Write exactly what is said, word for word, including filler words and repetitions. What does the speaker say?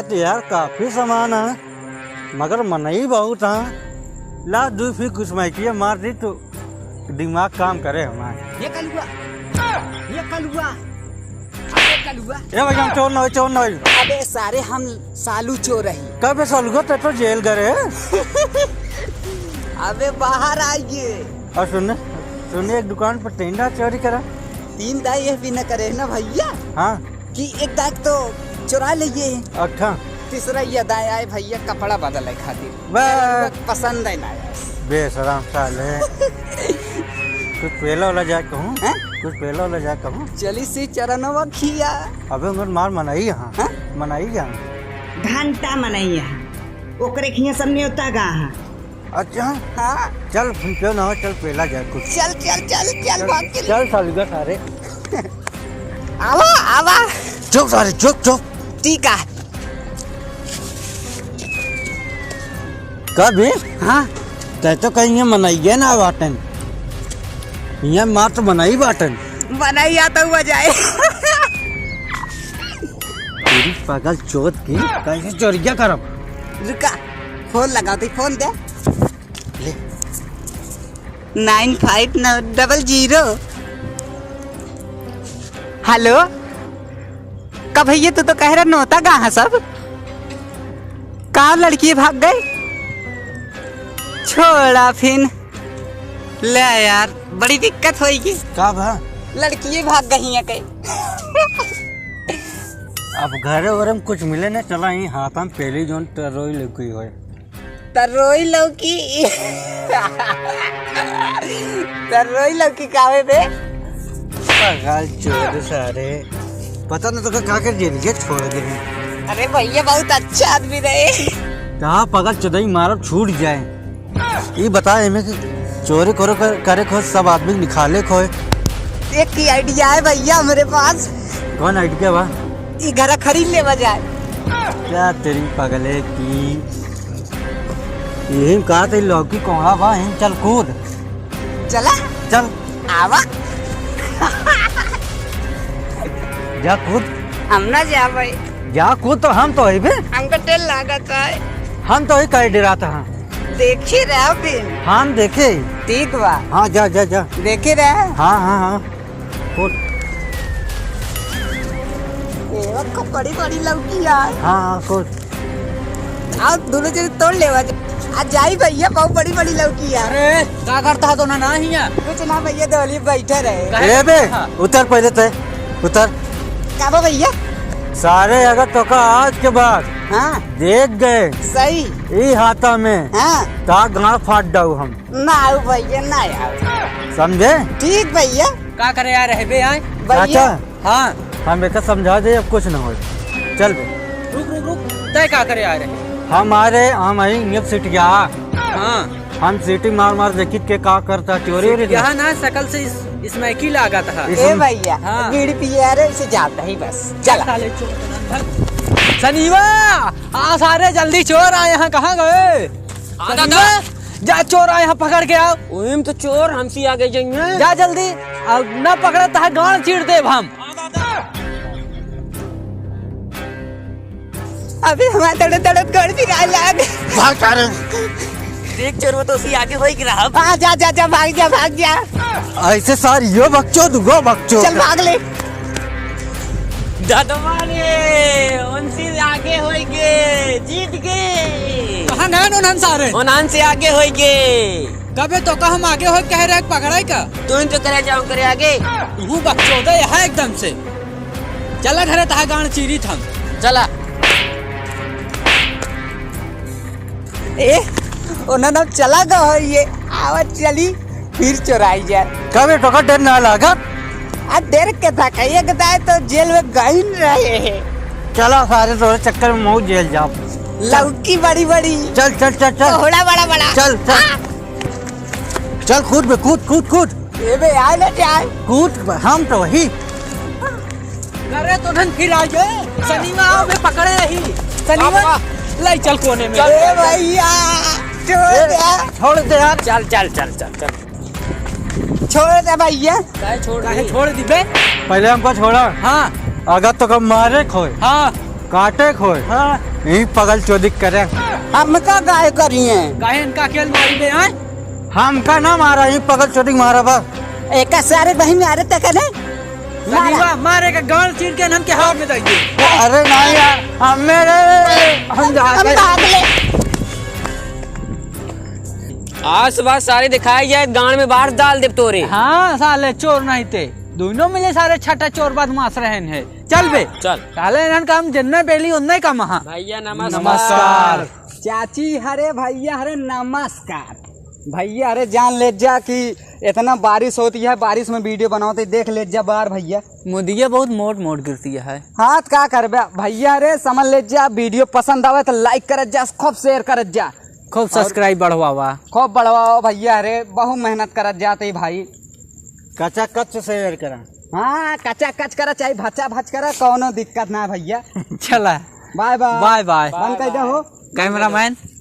तो यार, काफी सामान है, मगर मनई बहुत है। ला, दू फिर कुछ माइकिया मार दी तो दिमाग काम करे हमार। ये कलुआ, ये कलुआ, अबे कलुआ। ए भाई, हम चोर ना होई, चोर ना होई। अबे सारे, हम सालू चोर रही। कबे सालू का, ते तो जेल गए है। अबे बाहर आइए। और सुन, सुन, एक दुकान पर टेंडा चोरी करा। तीन दाई ये भी न करे ना भैया। हाँ। कि एक दाई तो चुरा लिए। अच्छा। तीसरा ये दाई आए भैया कपड़ा बदले खातिर। वाह। पसंद है ना आया। बेशरम साले। कुछ पेला वाला जाए कहूँ? हैं? कुछ पेला वाला जाए कहूँ? चली सी चरणवा खिया। अबे उमर मार मनई यहाँ। हैं? मनई यहाँ। घंटा मनई यहाँ। ओकरे खिया सब न्योता गा है। अच्छा? हाँ। चल, फिर क्यों ना हो, चल पेला जाए कुछ। चल, चल, चल, चल, चल, भाग के। चल सालू का सारे। आवा, आवा। चुप सारे, चुप, चुप। ठीक है। कभी? हाँ। तै तो कहीं ये मनइये ना बाटन। ये मात्र मनई बाटन। मनई आता हुआ जाए। तेरी पागल चोद की, कैसे चोरिया करब? रुका, फोन लगाओ, तो फोन दे। ले। Nine five double zero। हेलो, का भैया, तू तो कह रहा नोता गा है सब, का लड़की भाग गए? छोड़ा फिन, ले यार, बड़ी दिक्कत होई की। का भा? लड़की भाग गई है कहीं। अब घरे वरे में कुछ मिले ना, चला ही हाथ में पहली जोन टरोई लौकी होए। तरोई लौकी। तरोई लौकी कावे बे? पागल चोद सारे। पता ना तो का कर दे, ये छोड़ दे। अरे भैया, बहुत अच्छा आदमी रहे। कहाँ पागल चोदई मारब छूट जाए। ई बता, एमे कि चोरी करो कर, करे खो सब आदमी निकाले खोए। एक ही आइडिया है भैया हमरे पास। कौन आइडिया बा? ई घरा खरीद लेवा जाए। क्या तेरी पगले की। यही में कहा था, लौकी कोहड़ा बा, यहीं चल कूद। चला। चल। आवा। जा कूद। हम ना जाबे। जा कूद तो हम तो अइबे। हमका डर लागत है। हम तो ही काहे डरात हैं। देखी रहे फिर। हम देखे। ठीक बा। हाँ, जा, जा, जा। देखी रहे। हाँ, हाँ, हाँ। कूद। ए, ओको बड़ी बड़ी लौकी यार। हाँ, हाँ, कूद। आओ, दोनों जने तोड़ लेवा जा। आ जाई भैया, बहुत बड़ी बड़ी लौकी यार। अरे, का करता है दोनों ना हिया? कुछ ना भैया, दोली बैठे रहे। काहे ए बे, हाँ। उतर पहले ते, उतर। का बा भैया? सारे अगर तोका आज के बाद हाँ। देख गए सही। ई हाथा में, हाँ। ता गाँड़ फाट डाऊ हम। ना आओ भैया, ना आओ। समझे? ठीक भैया। का करे आए रहे बे आए? भैया। चाचा, हाँ। हम एका समझा दे, अब कुछ ना होए। चल बे। रुक, रुक, रुक। तय का करे आए रहे? हम आ रहे, हम आई नियत सिटिया। हाँ। हम सीटी मार मार देखी के का करता, चोरी वोरी यहाँ ना सकल से इस, इसमें की लागत है। ए भैया, हाँ। बीड़ी पिए आ रहे, इसे जाता ही बस। चला। साले चोर, भाग। सनीवा, आ सारे जल्दी चोर आए हैं, कहाँ गए? हाँ, दादा। सनीवा, जा चोर आए हैं, पकड़ के आओ। ओहिम तो चोर हमसे आगे जाएंगे। जा जल्दी, अब ना पकड़े तो है गांड चीर देब हम। अबे हमार तड़प तड़प गोड़ पिराए लाग। भाग सारे। देख चोरवा तो उसी आगे होई गिरा। हाँ, जा, जा, जा, भाग जा, भाग जा। ऐसे सार यो बकचोद, वो बकचोद। चल भाग ले। दादवा रे, उनसे आगे होई गे, जीत गे। कहाँ गए उन्हन सारे? उन्हन से आगे होई गे। कबे तो का हम आगे होई कह रहे पकड़ाई का? तू ही तो करे जाओ करे आगे। तू बकचोद है यहाँ एकदम से। चला घरे तहा गांड चीरी थम। चला। ए, ओना ना चला गा हो ये, आवत चली, फिर चोराई जाए। कबे तोका डर ना लागा? आ डर के था, कहिए के दाए तो जेल में गइन रहे हैं। चला सारे तोरे चक्कर में मऊ जेल जाओ। लौकी बड़ी बड़ी। चल, चल, चल, चल। कोहड़ा बड़ा बड़ा। चल, चल। हाँ। चल कूद बे, कूद, कूद, कूद। ए बे, आए ना जाए। कूद बे, हम तो वही। अरे तो धन फिर आ गए। सनीमा आओ बे, पकड़े रही। सनीमा, बाबा। ले चल कोने में। ए भैया, छोड़ ए, दे। छोड़ दे यार। चल, चल, चल, चल, चल। छोड़ दे भैया। काहे छोड़ काहे दी? छोड़ दी बे? पहले हमको छोड़ा। हाँ। अगर तो कब मारे खोए। हाँ। काटे खोए? हाँ। यही पगल चोदी करे। हमका गाय करिए। काहे इनका खेल मारी बे, हैं? हमका ना मारा, यही पगल चोदी मारा बस। एका सारे बहिन में अरे तक ने। मारा। सनीवा, मारे का गाल चीर के इनके हाथ में दे दे। अरे नहीं यार, हम मेरे, हम हम जाते। भाग ले। आज सुबह सारे दिखाई जाए, गांड में बाहर डाल दे तोरे। हाँ, साले चोर नहीं ते। दोनों मिले सारे छठा चोर बदमाश रहन है। चल बे। चल। साले इन्हन का हम जिन्ना बेली उन्ना ही कम हाँ। भैया नमस्कार। नमस्कार। चाची, अरे भैया, अरे नमस्कार। भैया, अरे जान ले जा कि इतना बारिश होती है, बारिश में वीडियो बनावते, देख ले जा बार भैया। मुदिया बहुत मोट मोट गिरती है। हाँ, त का करबे भैया, अरे समझ ले जा, वीडियो पसंद आवे तो like करत जा, खूब share करत जा। खूब और subscribe बढ़वावा। खूब बढ़वावा भैया, अरे बहुत मेहनत करत जाते भाई। कचा कच share करा। हाँ, कचा कच करा, चाहे भचा भच करा, कौनो दिक्कत ना भैया। चला। Bye bye। Bye bye। बंद कर दे हो। Cameraman।